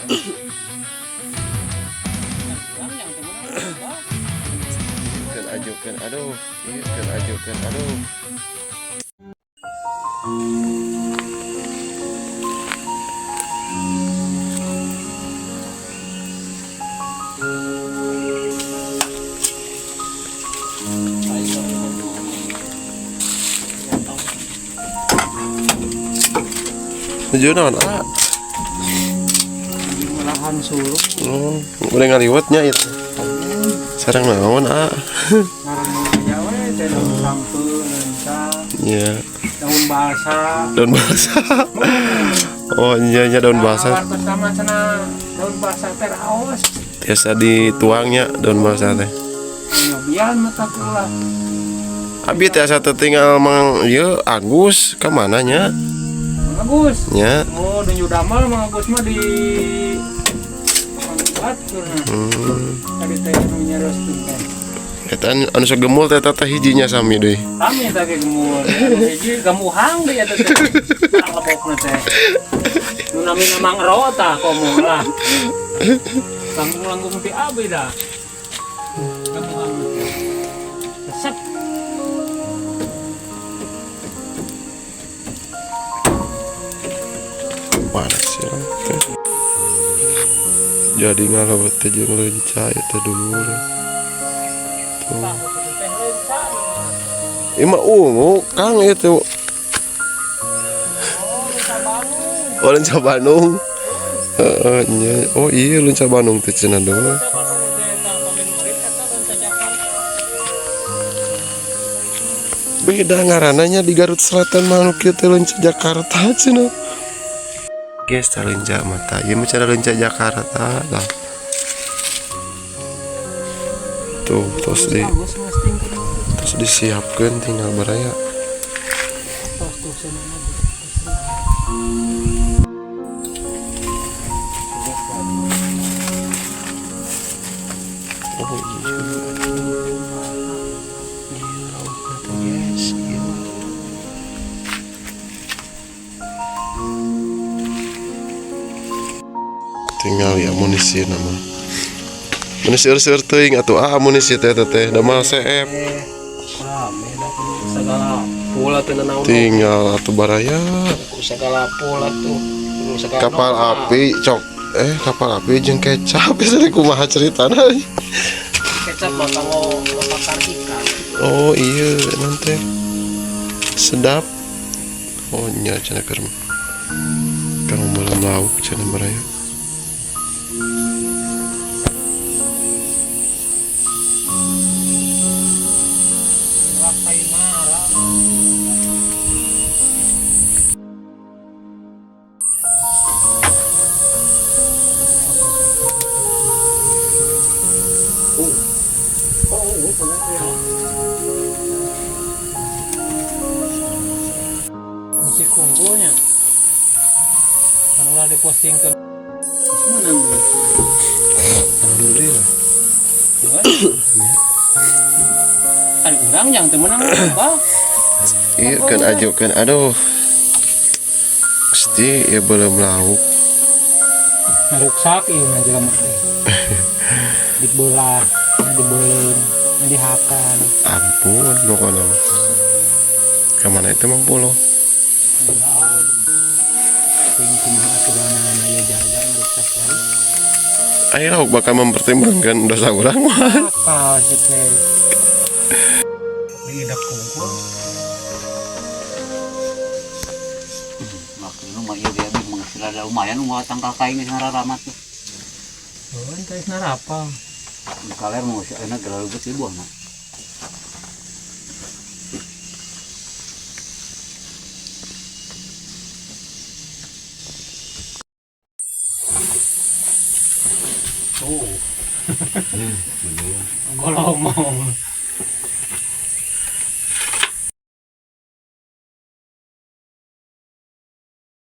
Keun ajukeun, aduh, ieu keun ajukeun, aduh. Nuju naon, ah? Malahan suluk. Oh, udah ngaliwetnya itu. Sareng naon, ah? Ngaran aya we teh daun sampeun, leunca, Iya, daun balsa. Daun balsa. Oh, iya iya, daun balsa. Nah, sama cenah daun balsa teh raos. Biasa dituangnya daun balsa teh. Nyobian mata kula. Abi teh asa tinggal Mang ieu Agus ka mana nya? Mang Agus. Nya. Oh, nu damel Mang Agus mah di Batur nah. Tadi teh nu nyeroskeun teh. Eta anu sagemul teh teh hijinya sami deui. Kami teh ge gemul. Anu hiji gemuhang deui eta teh. Tang lebokna teh. Nu namina Mang Ro tah komo lah. Langkung-langkung ti abi dah. Gemuhang teh. Resep. Panas sih lah teh. Jadi ngalewat teh jeung leunca eta dulur. Tuh. Tah kitu teh leunca. Ieu mah ungu Kang itu. Oh, leunca Bandung. Oh, leunca Bandung. Heeh, nya. Oh iya, leunca Bandung teh cenah dulu. Leunca Bandung teh eta pami nu alit eta leunca Jakarta. Beda ngarananya di Garut Selatan mah nu kieu teh leunca Jakarta cenah. Guys, tah leunca mata. Ieu mah cara leunca Jakarta lah. Tuh, terus di Bagus ngestingkeun. Terus disiapkan tinggal baraya. Tos tuh cenah. Oh iya. Iya, laukna teh, guys. Iya. Tinggal ya amunisi nama. Mun seueur-seueur teuing atuh, ah, amunisi teh teh teh damel seep. Rame dah segala pola teh nanaon. Tinggal atuh baraya. Segala pola tuh. Segala Kapal api cok, eh, kapal api jeung kecap bisa kumaha ceritana? Kecap mah kanggo bakar ikan. Oh iya, nanti sedap. Oh nya cenah keur kang malam lauk cenah baraya. Rakai marah. Oh, bener ya. Musik kumpulnya. Kan ulah dipostingkeun. Mana Bu? Alhamdulillah. Kan urang yang teu meunang apa? Iya kan ajukan, aduh. Pasti ya belum lauk. Ngaruksak ieu mah jelema teh. Dibelah, dibeuleum, dihakan. Ampun pokoknya mah. Kemana itu Mang Pulo? Sing kumaha aturanna aya jaga ngaruksak wae. Ayo lauk bakal mempertimbangkan dosa orang mah. Akal sih teh. Ini kumpul. Makanya mah ieu ge menghasilkan lumayan mau tangkal kain geus ngararamat tuh. Oh, teh narapal. Kaler mau si enak terlalu gede buahna. Tuh. Golomong.